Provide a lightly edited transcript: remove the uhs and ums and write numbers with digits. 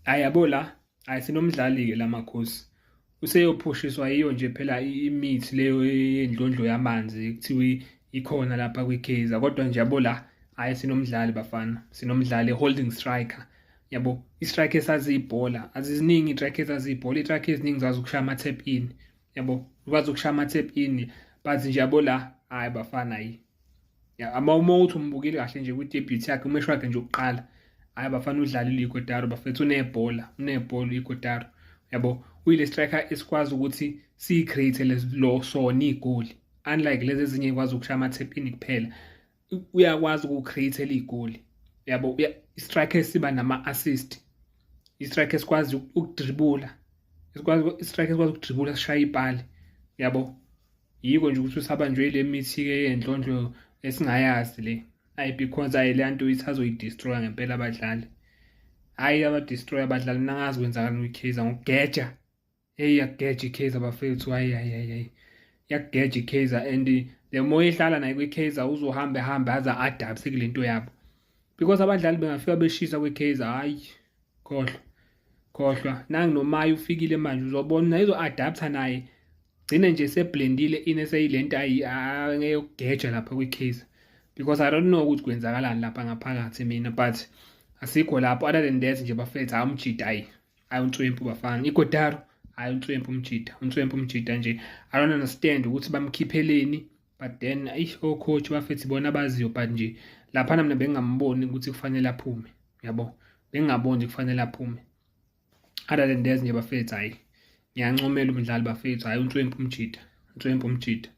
Hhayi yabo la, hhayi sinomdlali-ke la Makhosi. Useyophushiswa yiyo nje phela imithi leyo yendlondlo yamanzi kuthiwa ikhona lapha kwi-Kaizer, kodwa nje yabo la, hhayi sinomdlali bafana, sinomdlali holding striker. Yabo, i-striker esazi ibhola, aziziningi i-striker ezazi ibhola, i-striker eziningi zazi ukushaya ama-tap in. Yabo, ukwazi ukushaya ama-tap in, but nje yabo la, hhayi bafana hayi. Ya, uma uthi umbukile kahle nje kwi-debut yakhe, umesho wakhe nje wokuqala, hhayi bafana udlalile u-Ighodaro bafethu, unebhola, unebhola u-Ighodaro. Yabo, uyile striker esikwazi ukuthi siyi-create lo sona igoli. Unlike lezi ezinye ey'kwazi ukushaya ama-tap in kuphela. Uyakwazi ukuku-create-ela igoli. Yabo, i-striker esiba nama-assist. I-striker esikwazi ukudribula. Esikwazi i-striker esikwazi ukudribula sishaye ipali. Yabo. Yiko nje ukuthi usabanjwe ile mithi-ke yendlondlo esingayazi le. Ayi because ayi le nto isazoyi-destroy-a ngempela abadlali. Hhayi aba-destroy abadlali, mina angazi kwenzakalani kwi-Kaizer ngokugeja. Hheyi iyakugeja i-Kaizer bafethu, hhayi hhayi hhayi hhayi. Iyakugeja i-Kaizer and the more ehlala naye kwi-Kaizer uzohamba ehambe aze a-adapt-e kule nto yabo. Because abadlali bengafika beshisa kwi-Kaizer, hhayi khohlwa, khohlwa. Nangu noMayo ufikile manje, uzobona naye uzo-adapt-a naye. Gcine nje seblendile in eseyilento eyokugeja lapha kwi-Kaizer. Because I don't know ukuthi kwenzakalani lapha ngaphakathi mina, but asikho lapho. Other than that nje bafethu, hhayi umjida, hhayi, hhayi unswempu bafana. Ighodaro, hhayi unswempu umjida, unswempu umjida nje. I don't understand ukuthi bamkhipheleni, but then eish o-coach bafethu ibona abaziyo, but nje laphana mina bengingamboni ukuthi kufanele aphume, yabo. Bengingaboni nje kufanele aphume. Other than that nje bafethu, hhayi ngiyancomela umdlali bafethu, hhayi unswempu umjida, unswempu umjida.